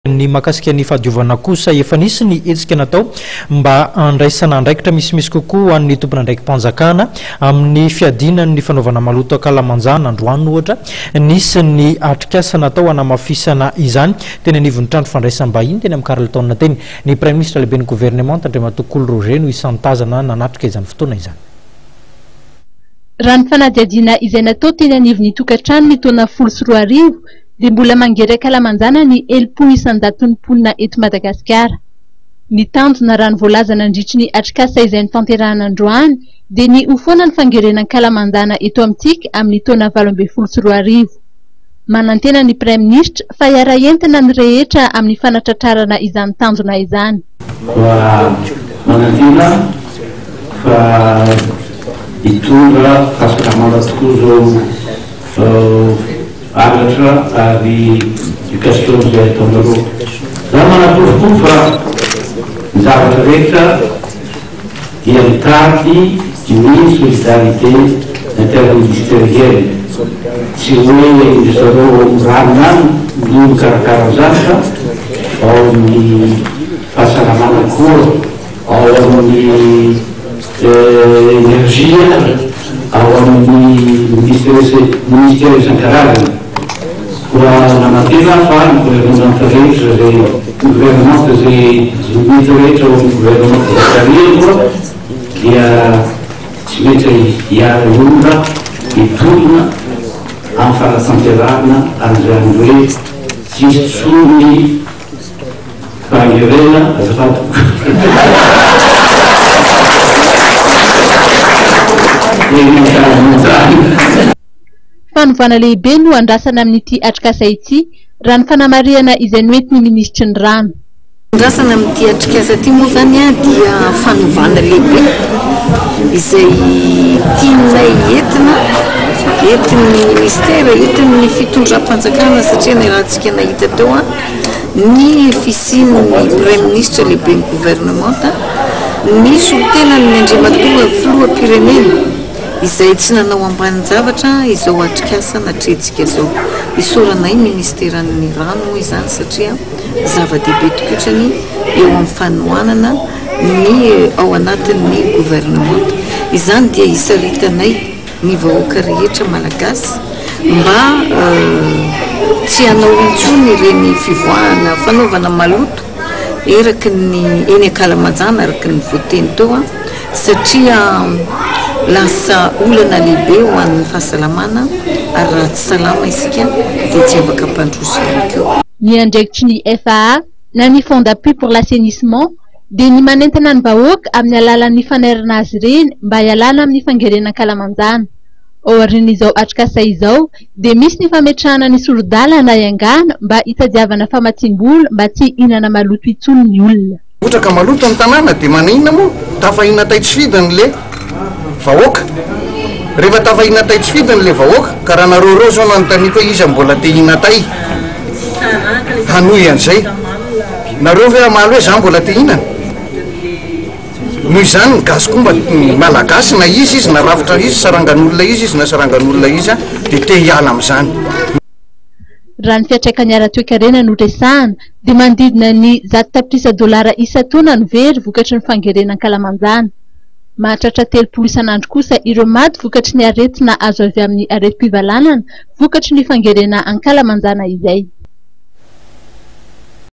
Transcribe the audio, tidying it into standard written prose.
Ny mahakasika ny fahadiovana kosa, efa nisy ny hetsika natao mba handraisana andraikitra misimisy kokoa ho an'ny tompon'andraiki-panjakana amin'ny fiadiana ny fanaovana maloto ankalamanjana. Androany, ohatra, nisy ny atrikasa natao hanamafisana izany teny anivon'ny trano fandraisam-bahiny teny amin'ny Carlton teny. Ny Praiminisitra lehiben'ny governemanta, Andriamatoa Kolo Roger no isan'ny tazana nanatrika izany fotoana izany. Raha ny fanadihadiana izay natao teny anivon'ny tokantrano ny taona 2010 dia mbola mangery ankalamanjana ny 60 isan-jaton'ny mponina eto Madagasikara. Ny tanjona raha ny voalaza nandritry ny atrikasa izay notanterahana androany dia ny ho foana ny fangerena ankalamanjana eto amintsika amin'ny taona 2018. Manantena ny Praiminisitra fa hiara-hientana ny rehetra amin'ny fanatratrarana izany tanjona izany. Koa manantena fa hitondra fahasalamana tokoa izao anatra ary éducation izay ataonareo. Za manaporofo koa fa ny zavatra rehetra dia mitaky ny solidarité interministérielle, tsy hoe ry zareo ao amin'ny rano ihany no mikarakara an'izany fa ao amin'ny fahasalamana koa, ao amin'ny énergie, ao amin'ny ministère isan-karazany. Koa manantena aho fa ny governemanta rehetra izay, ny governemanta izay mety rehetra ao amin'ny governemanta izay tarihiko dia tsy maintsy hiara-hionona hitolona amin'ny fanatanterahana an'izany hoe tsy hisy intsony fahangerena azafady. Eny an-tany. Fanovana lehibe no andrasana amin'ity atrikasa ity, raha ny fanamarihana izay noentin'ny minisitry ny rano. Andrasana amin'ity atrikasa ity moa izany dia fanovana lehibe izay tianay entina, entin'ny minisitera, entin'ny fitondram-panjakana satria niarahantsika nahita teo ny fisian'ny praiminisitra lehiben'ny governemanta, ny solontenan'ny Andriamatoa filoham-pirenena. izay tsy nanao ambanin-javatra izao atrikasa natrehintsika izao. Isaoranay ny Ministeran'ny Rano moa izany satria zava-dehibe tokotrany eo amin'ny fanohanana ny ao anatin'ny governemanta. Izany dia isaritanay ny vahoaka rehetra Malagasy mba tsy hanao intsony ireny fivoahana fanaovana maloto eraky ny eny ankalamanjana araka ny voateny teo satria lasa olana lehibe ho an'ny fahasalamana ary raha tsy salama isika dia tsy afaka hampandroso ihany koa. Ny andraikitry ny FAA na ny Fonds d'appui pour l'assainissement dia ny manentana ny vahoaka amin'ny alalan'ny fanairana azy ireny mba hialana amin'ny fangerena ankalamanjana. Aorian'izao atrikasa izao dia misy ny fametrahana ny sori-dalana iangana mba hitadiavana famatsiam-bola mba tsy hihinana maloto intsony ny olona. Ohatra ka maloto ny tanàna dia maninona moa? Tafahina tay tsy fidiny le vahoaka. Rehefa tafahina tay tsy fidiny le vahoaka, ka raha nareo reo zao no anontaniako hoe iza mbola te hihina tay hanohy an'izay? Nareo ve hamaly hoe za mbola te hihinana? Noho izany ny gasy koa mba ny malagasy na iza izy na rafitra iza sarangan'olona iza izy na sarangan'olona iza dia te hiala amin'izany. Raha ny fiantraikany ara-toekarena no resahana dia manodidina ny 100 tapitrisa dolara isan-taona no very vokatry ny fangerena ankalamanjana. Mahatratra 30 isan'andro kosa ireo maty vokatry ny aretina azo avy amin'ny aretim-pivalanana vokatry ny fangerena ankalamanjana izay.